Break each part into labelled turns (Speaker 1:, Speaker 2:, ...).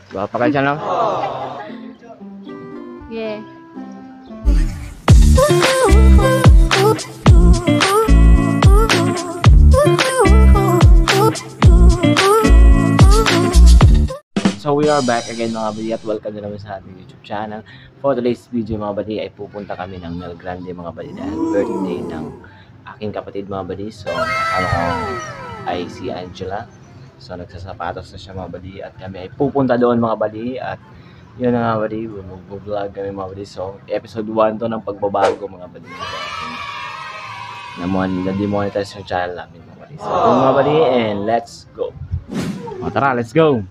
Speaker 1: Gwapa ka siya, no?
Speaker 2: Yeah.
Speaker 1: So we are back again, mga buddy, at welcome na naman sa ating YouTube channel. For today's video, mga buddy, ay pupunta kami ng Mel Grande, mga buddy, dahil birthday ng aking kapatid, mga buddy. So kasama ko ay si Angela. So nagsasapatos na siya, mga buddy, at kami ay pupunta doon, mga buddy, at yun na nga, buddy, mag-vlog kami, mga buddy. So episode 1 to ng pagbabago, mga buddy. Na-demonetize yung channel namin, mga buddy. So yun, mga buddy, and let's go. O, tara, let's go!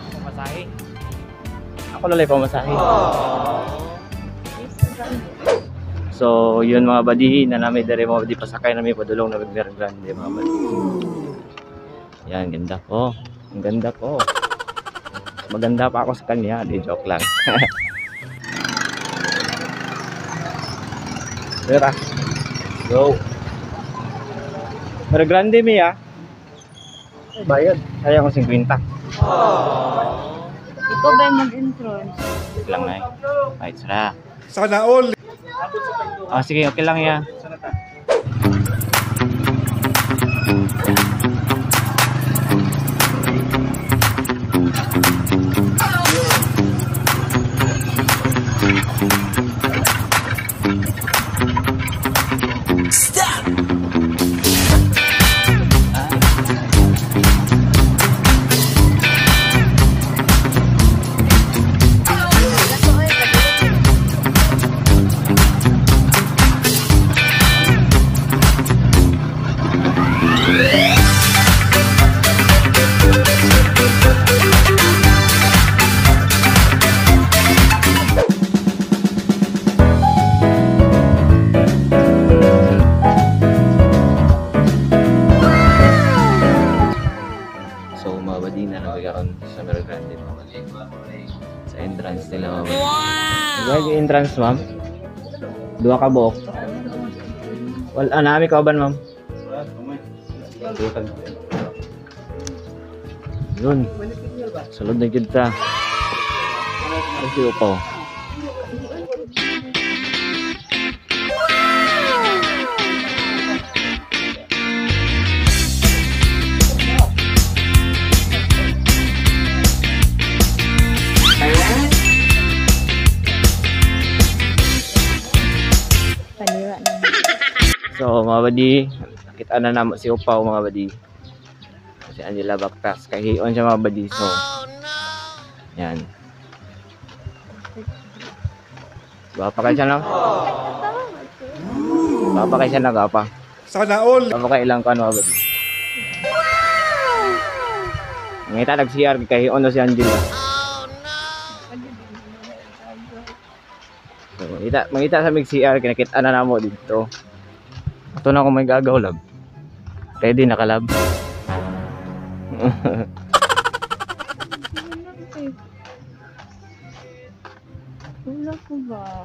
Speaker 1: Pamasahe. Ako lalay pamasahe. So, yun mga buddy, na namin dere, mga buddy, pasakay namin padulong na Mer Grande, mga buddy. Yan, ganda ko. Ang ganda ko. Maganda pa ako sa kanya, di joke lang. Tara. Go. Mer Grande mi ah. Ay, bayad. Sayang ko 50.
Speaker 2: Ikaw ba yung mag-entrance?
Speaker 1: Wait lang na eh. Ay, sara.
Speaker 3: Sana all.
Speaker 1: Ah, sige, okay lang yan. So, mga buddy, nalagay sa Mero Grande, mga buddy. Sa entrance nila, mga buddy. Wow! Yung entrance, ma'am? Dua ka buok. Wala, nami ka ba, ma'am? Yun. Sulod na kita. Ay, si Upaw.
Speaker 2: Panira na.
Speaker 1: So, mga buddy, nakita na naman si Upaw, mga buddy. Si Angela Baktas. Kahiyon siya, mga buddy. So, yan. Gwapa kayo siya, no? Gwapa kayo siya, no? Gwapa.
Speaker 3: Sana all.
Speaker 1: Gwapa kayo ilang kuan, mga buddy. Ngita nag-CR, kahiyon na si Angela. So, mangita sa mig CR, kinakita na namo dito. Ito na ako may gagaw, lab. Ready na ka, lab?
Speaker 2: Wala ko ba?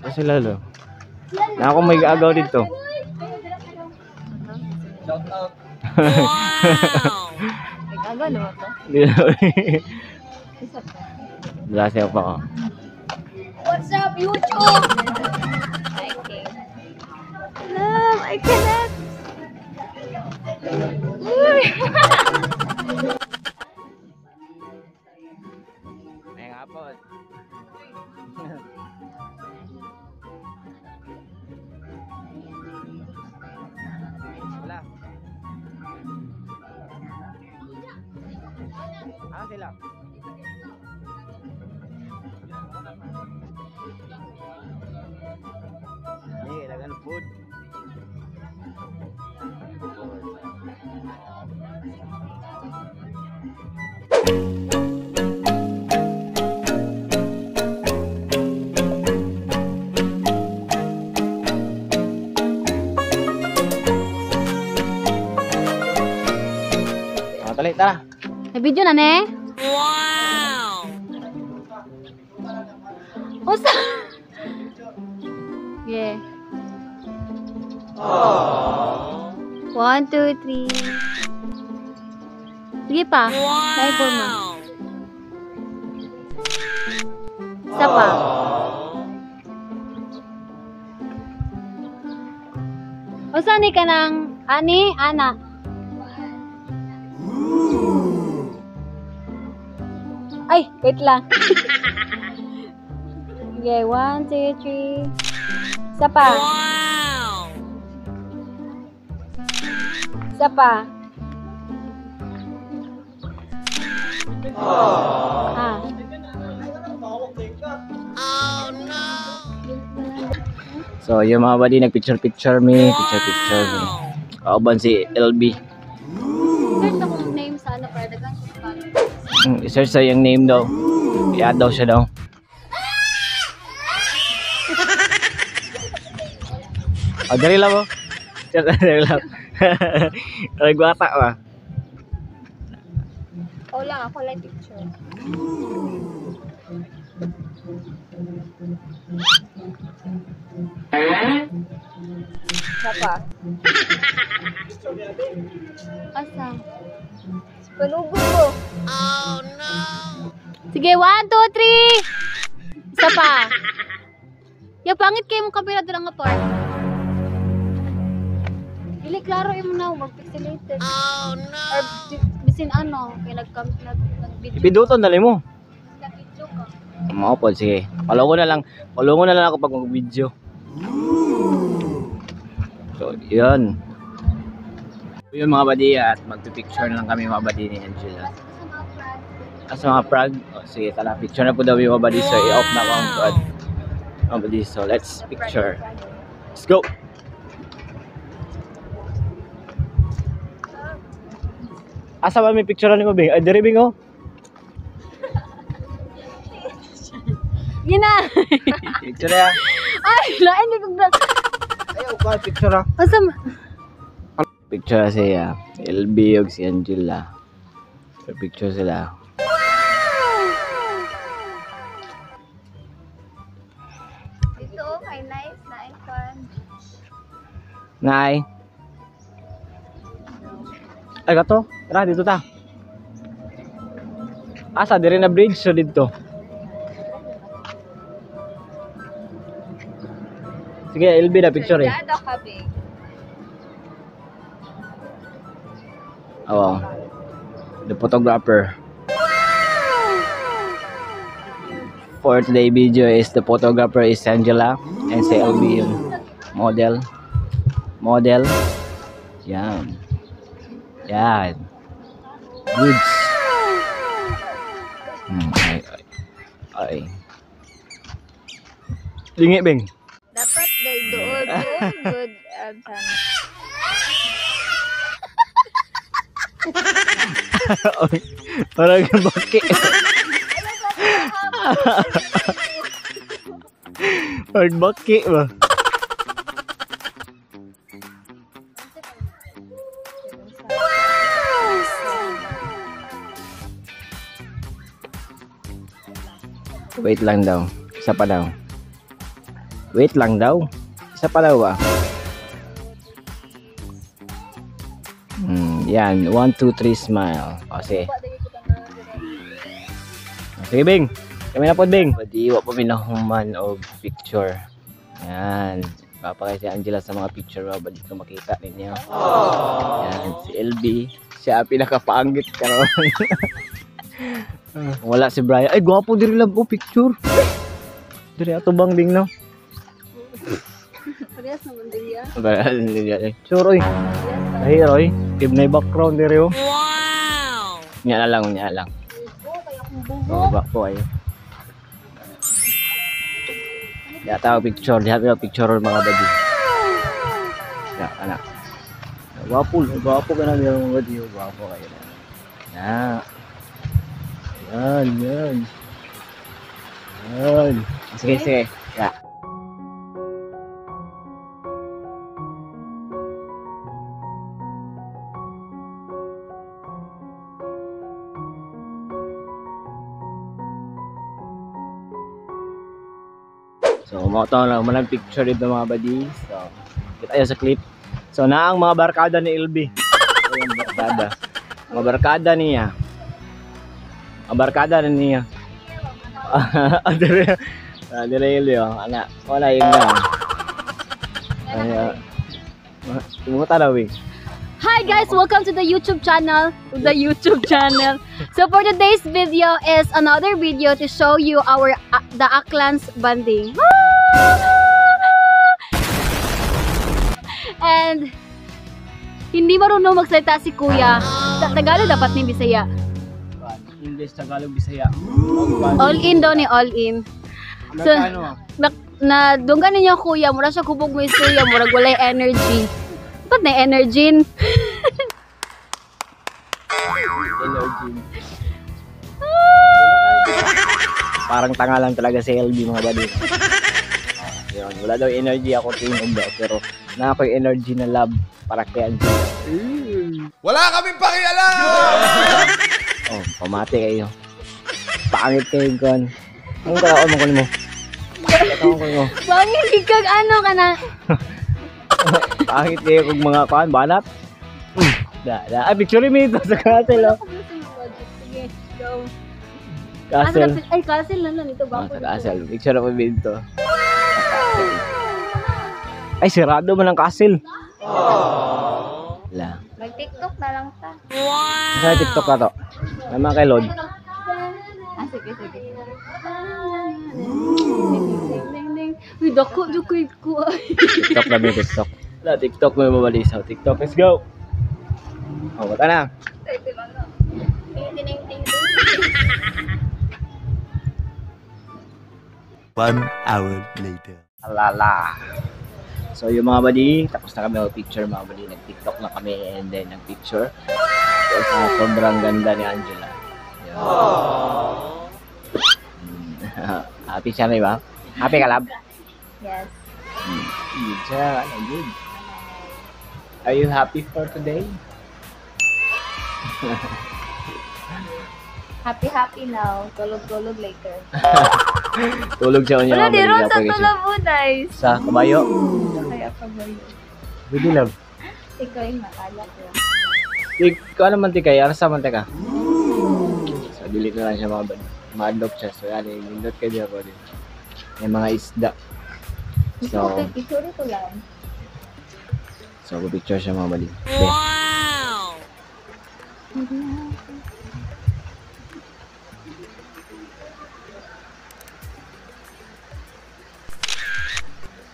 Speaker 1: Kasi lalo. Na ako may gagaw dito.
Speaker 2: Nag-agalo to? Isa pa.
Speaker 1: Wala siya pa ko.
Speaker 2: What's up, YouTube? Okay. Love, I cannot. Uy!
Speaker 1: May hapon. Wala. Ah, sila. Hey, dagan food. Food. Dali, tara.
Speaker 2: May video na ne? Wow! Usa! Yeah. One, two, three. Sige pa. Wow! Dahil forma. Isa pa. Usa ni ka ng ani, ana. Ay, wait lang. Okay, one, two, three. Isa pa. Wow! Isa pa. Ah.
Speaker 1: So, yung mga buddy, nag-picture-picture me. Picture-picture me. Kauban si LB.
Speaker 2: Search akong name sa ano para daghan ko sa
Speaker 1: I-search sa yung name daw. I-add daw siya daw. Oh, dali lang mo. Dali lang. Nagwata ba?
Speaker 2: O lang, ako lang picture. Isa pa. Asa? Panugo ko. Oh no! Sige, 1, 2, 3! Isa pa. Ya, pangit kayo mong kamera doon nga part. Dili klaro imo na, mag-pixelated. Oh no! Or bisin ano, kay nag-video.
Speaker 1: Ipiduton dali mo.
Speaker 2: Nag-video ka.
Speaker 1: Mao po, sige. Palungo na lang. Palungo na lang ako pag mag-video. So, yun. Yun mga buddy, at magpipicture na lang kami mga buddy ni Angela.
Speaker 2: Sa mga prag.
Speaker 1: Ah, sa mga prag, oh, sige, tara, picture na po daw yung mga buddy. So, i-off na ako ang prag. Mga buddy, so let's picture. Let's go! Asa ba may picture ni mo, Bing? Ay, diri, Bing, oh.
Speaker 2: Gina!
Speaker 1: Picture ya.
Speaker 2: Ay, lain ni kong
Speaker 1: Ay, oh, picture ah.
Speaker 2: Asa ma?
Speaker 1: Picture siya. LB og si Angela. So, picture sila.
Speaker 2: Dito, kay nice na icon.
Speaker 1: Nay. Ay, kato. Tara, dito ta. Asa, dire na bridge. So, dito. Sige, LB na picture eh.
Speaker 2: Dado ka, babe.
Speaker 1: Oo. The photographer. For today video is the photographer is Angela and si LB yung model. Model. Yan. Yan. Goods. Ay, ay. Ay. Lingi, Bing.
Speaker 2: Dapat day doon, doon, good, sana.
Speaker 1: Parang baki. Parang baki ba? Wait lang daw. Isa pa daw. Wait lang daw. Isa pa daw ba? Yan. 1, 2, 3, smile. O, sige. Sige, Bing. Kami na po, Bing. Di, wa pa minahuman og picture. Yan. Papakay si Angela sa mga picture ba? Ba't ko makita ninyo? Yan. Si LB. Siya pinakapaanggit karon. Wala si Brian. Ay, gwapo diri lang po picture. Diri ato bang ding no?
Speaker 2: Parehas naman din yan.
Speaker 1: Sure, oy. Ay, oy. Give na background diri oh. Wow! Nya na lang, nya lang.
Speaker 2: Kaya akong bubo.
Speaker 1: Oh, back po ayo. Diha tao picture, diha tao picture mga buddy. Ya, anak. Gwapo, gwapo ka na mga buddy, gwapo kayo na. Na. Yan, yan. Yan. Sige, sige. Ya. So mo to na manang picture dito mga buddy. So kita tayo sa clip. So na ang mga barkada ni LB. Ayan, barkada. Mga barkada niya. Mga barkada na niya. Dire. Dire LB oh. Ana, wala yun na. Ay, tumuta na we.
Speaker 2: Hi guys, welcome to the YouTube channel. The YouTube channel. So for today's video is another video to show you our the Aklans banding. And hindi marunong magsalita si Kuya. Tagalog dapat ni Bisaya.
Speaker 1: English, Tagalog, Bisaya.
Speaker 2: All in daw ni all in. So,
Speaker 1: Amerikano.
Speaker 2: Na dunggan ninyo kuya, mura siya kubog mo istorya, murag walay energy. Ba't na energy?
Speaker 1: Energy. Parang tanga lang talaga si LB mga buddy. Yun, wala daw energy ako tingin daw, pero na ako'y energy na love para kay Angela.
Speaker 3: Wala kaming pakialam!
Speaker 1: Oh, pamati kayo. Pangit kayo kon. Anong kaya mo kunin mo? Katawan ko mo.
Speaker 2: Pangit kag ano ka na.
Speaker 1: Pangit kayo kung mga kuan banat. Da, da. Ay, picture mo ito sa castle oh.
Speaker 2: Sige, go.
Speaker 1: Castle.
Speaker 2: Ay, castle na lang ito ba?
Speaker 1: Oh, sa castle. Picture ako dito. Ay, sirado man ang castle. Wala.
Speaker 4: Mag-TikTok na lang ta.
Speaker 1: Sa TikTok ka to. Naman kay Lord.
Speaker 4: Ah, sige, sige.
Speaker 2: Uy, dako, dako, ko.
Speaker 1: TikTok na may TikTok. Wala, TikTok mo yung mabali sa TikTok. Let's go! Oh, bata na.
Speaker 4: Ting, ting, ting, ting.
Speaker 3: 1 hour later.
Speaker 1: Alala. So yung mga buddy, tapos na kami mag-picture mga buddy. Nag-TikTok na kami and then nag-picture. So, sobrang ganda ni Angela. Yun. Happy siya na, di ba? Happy ka, love?
Speaker 4: Yes.
Speaker 1: Good siya. Ano, good. Are you happy for today?
Speaker 4: Happy, happy now. Tulog-tulog later.
Speaker 1: Tulog siya niya.
Speaker 4: Wala,
Speaker 1: mga
Speaker 4: di
Speaker 1: buddy.
Speaker 4: ron sa
Speaker 1: Happy siya.
Speaker 4: Tulabudays.
Speaker 1: Sa kabayo?
Speaker 4: Kaya kabayo.
Speaker 1: Pwede, love.
Speaker 4: Ikaw yung makala ko.
Speaker 1: Ikaw naman ti kay, arsa man ti ka. So, delete na lang siya mga buddy. Ma-adopt siya. So, yan, nindot ka diya po din. May mga isda. So,
Speaker 4: Okay, picture ko lang.
Speaker 1: so picture siya mga buddy. Okay.
Speaker 2: Wow!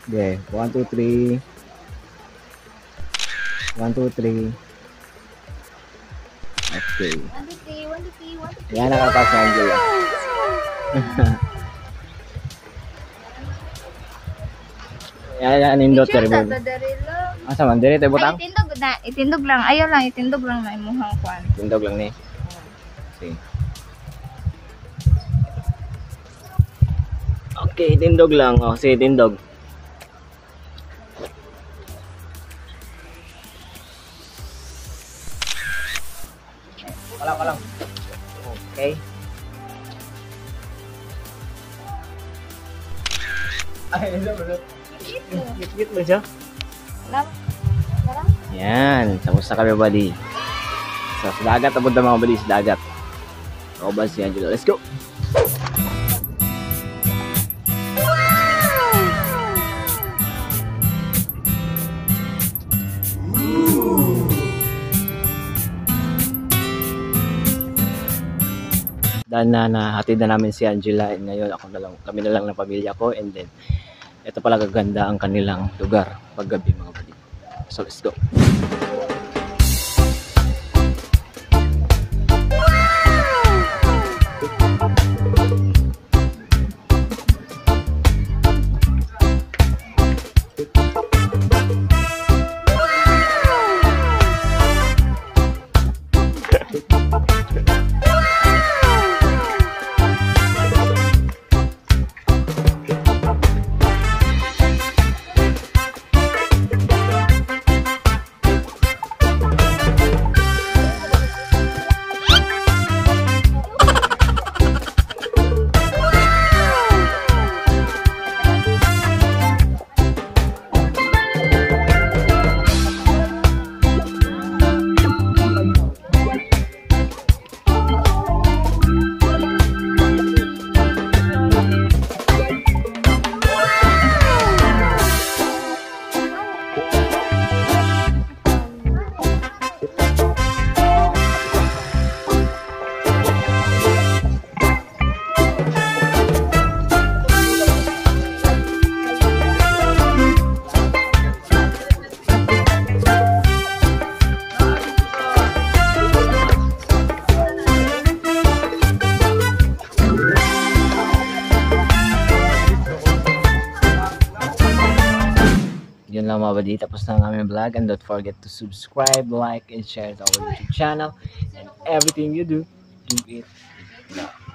Speaker 1: Okay, 1, 2, 3. 1, 2, 3. Okay.
Speaker 4: 1, 2, 3, 1, 2, 3, 1, 2, 3.
Speaker 1: Yan, nakapasa Angela. Yan, yan, nindot
Speaker 4: Picture
Speaker 1: ka
Speaker 4: sa
Speaker 1: rin.
Speaker 4: dadari lang.
Speaker 1: Asa man, dire tayo
Speaker 4: Ay,
Speaker 1: butang?
Speaker 4: itindog na. Itindog lang. Ayaw lang, itindog lang na imuhang kwan.
Speaker 1: Tindog lang ni. Sige. Okay, tindog lang. Oh, sige, tindog. Wala ka lang. Okay. Ay, ano ba? Cute ba siya?
Speaker 4: Wala. Wala.
Speaker 1: Yan, tapos na kami buddy. So, sa dagat, abot na mga buddy sa dagat. Ako ba si Angela? Let's go! Dahil na nahatid na namin si Angela and ngayon ako na lang, kami na lang ng pamilya ko and then ito pala gaganda ang kanilang lugar paggabi mga buddy. So let's go. Yun lang, mga buddy. Tapos na ang aming vlog. And don't forget to subscribe, like, and share to our YouTube channel. And everything you do, do it with love.